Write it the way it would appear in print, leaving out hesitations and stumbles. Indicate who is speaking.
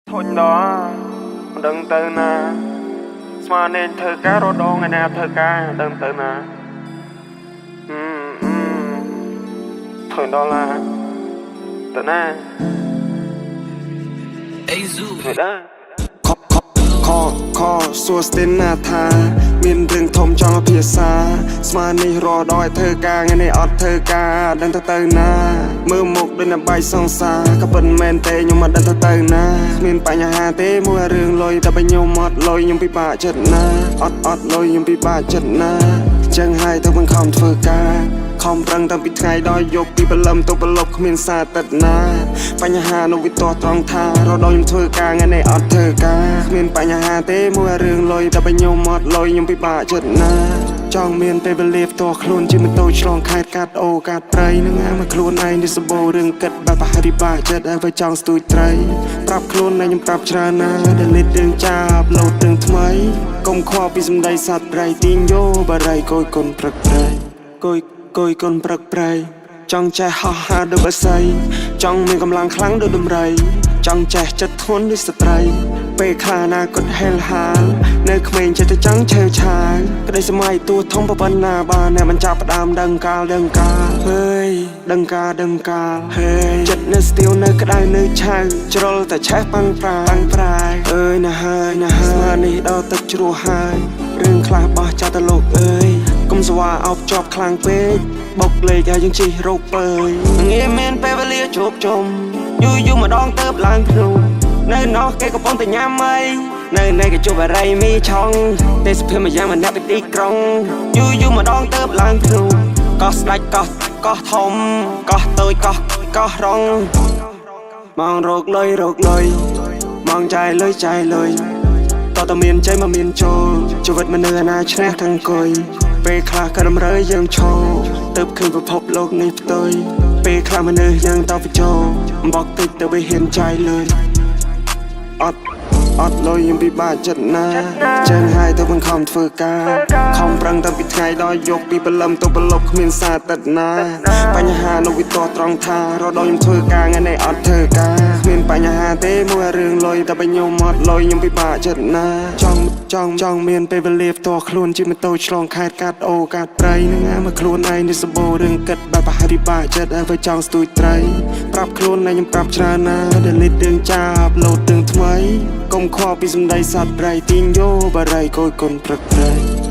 Speaker 1: ធុញដល់មិនដឹងទៅណាស្មាននេះធ្វើការរដងឯណាធ្វើការមិនដឹងទៅណាហឹមហឹមធុញដល់ណាទៅណាធ្វើដែរ
Speaker 2: ខខខខសួស្ទេណាថា មានរឿងធំចង់ភាសាស្មាននេះរដឲ្យធ្វើការថ្ងៃនេះអត់ធ្វើការដឹងទៅទៅណាមើលមុខដូចអ្នកបាយសង្សារក៏ពិតមែនទេខ្ញុំមិនដឹងទៅទៅណាគ្មានបញ្ហាទេមួយរឿងលុយតែបើខ្ញុំអត់លុយខ្ញុំពិបាកចិត្តណាអត់អត់លុយខ្ញុំពិបាកចិត្តណាចឹងហើយទៅបង្ខំធ្វើការខំប្រឹងតាំងពីថ្ងៃដល់យប់ពីព្រលឹមទៅប្រឡប់គ្មានសារទឹកណាបញ្ហានៅវិទោះត្រង់ថារដល់ខ្ញុំធ្វើការថ្ងៃនេះអត់ធ្វើការគ្មានបញ្ហាទេមួយរឿងលុយតែបើខ្ញុំអត់លុយខ្ញុំពិបាកចិត្តណាចង់មានពេលវេលាផ្ទាល់ខ្លួនជិះម៉ូតូឆ្លងខេត្តកាត់អូកាត់ព្រៃនឹងអាមកខ្លួនឯងនេះសម្បូររឿងគិតបែបប្រហែលពិបាកចិត្តហើយបើចង់ស្ទូចត្រីប្រាប់ខ្លួនឯងខ្ញុំប្រាប់ច្រើនណាស់ delete រឿងចាប់លោតរឿងថ្មីកុំខ្វល់ពីសម្ដីសត្វព្រៃទីងយោបារីកុយគុនព្រឹកព្រៃកុយកុយកុនព្រឹកព្រៃចង់ចេះហោះហើរដូចបក្សីចង់មានកម្លាំងខ្លាំងដូចដំរីចង់ចេះចិត្តធ្ងន់ដូចស្ត្រីពេលខ្លះណាគាត់ហេលហាលនៅក្មេងចិត្តតែចង់ឆេវឆាវក្តីសម័យទួធំប៉ុណ្ណាបានអ្នកមិនចាប់ផ្ដើមដឹងកាលដឹងកាលហេយដឹងកាលដឹងកាលហេយចិត្តនៅស្ទៀវនៅក្តៅនៅឆៅជ្រុលតែឆេះប៉ាំងប្រាប៉ាំងប្រាយអើយណាហើយណាហើយស្មាននេះដល់ទឹកជ្រោះហើយរឿងខ្លះបោះចោលទៅលោកអើយកុំស្វាអោបជាប់ខ្លាំងពេកបុកលេខឲ្យយើងជិះរោគពើយងាយមានពេលវេលាជួបជុំយូរយូរម្ដងទៅឡើងភ្នំនៅនោះគេកំពុងតែញ៉ាំអីនៅនៃគេជួបអរីមីឆុងទេសភាពមួយយ៉ាងម្នាក់ពីទីក្រុងយូរយូរម្ដងទៅឡើងភ្នំកោះស្ដាច់កោះកោះធំកោះតូចកោះកោះរងម៉ងរកលុយរកលុយម៉ងចាយលុយចាយលុយតតមានជ័យមកមានចូលជីវិតមនុស្សអាណាឈ្នះទាំងគុយពេលខ្លះក៏តម្រូវយើងឈរទៅឃើញពិភពលោកនេះផ្ទុយពេលខ្លះមនុស្សយើងតបចូលបកតិចទៅវាហ៊ានចាយលុយអត់អត់លុយខ្ញុំពិបាកចិត្តណាចឹងហើយទៅបង្ខំធ្វើការខំប្រឹងតាំងពីថ្ងៃដល់យប់ពីព្រលឹមទៅប្រឡប់គ្មានសារទឹកណាបញ្ហានៅវិទោះត្រង់ថារដល់ខ្ញុំធ្វើការថ្ងៃនេះអត់ធ្វើការគ្មានបញ្ហាទេមួយរឿងលុយតែបើខ្ញុំអត់លុយខ្ញុំពិបាកចិត្តណាចង់ចង់ចង់មានពេលវេលាផ្ទាល់ខ្លួនជិះម៉ូតូឆ្លងខេត្តកាត់អូកាត់ព្រៃនឹងអាមកខ្លួនឯងនេះសម្បូររឿងគិតបែបប្រហែលពិបាកចិត្តហើយបើចង់ស្ទូចត្រីប្រាប់ខ្លួនឯងខ្ញុំប្រាប់ច្រើនណាស់ delete រឿងចាប់លោតរឿងថ្មីកុំខ្វល់ពីសម្ដីសត្វព្រៃទីងយោបារីកុយគុនព្រឹកព្រៃ។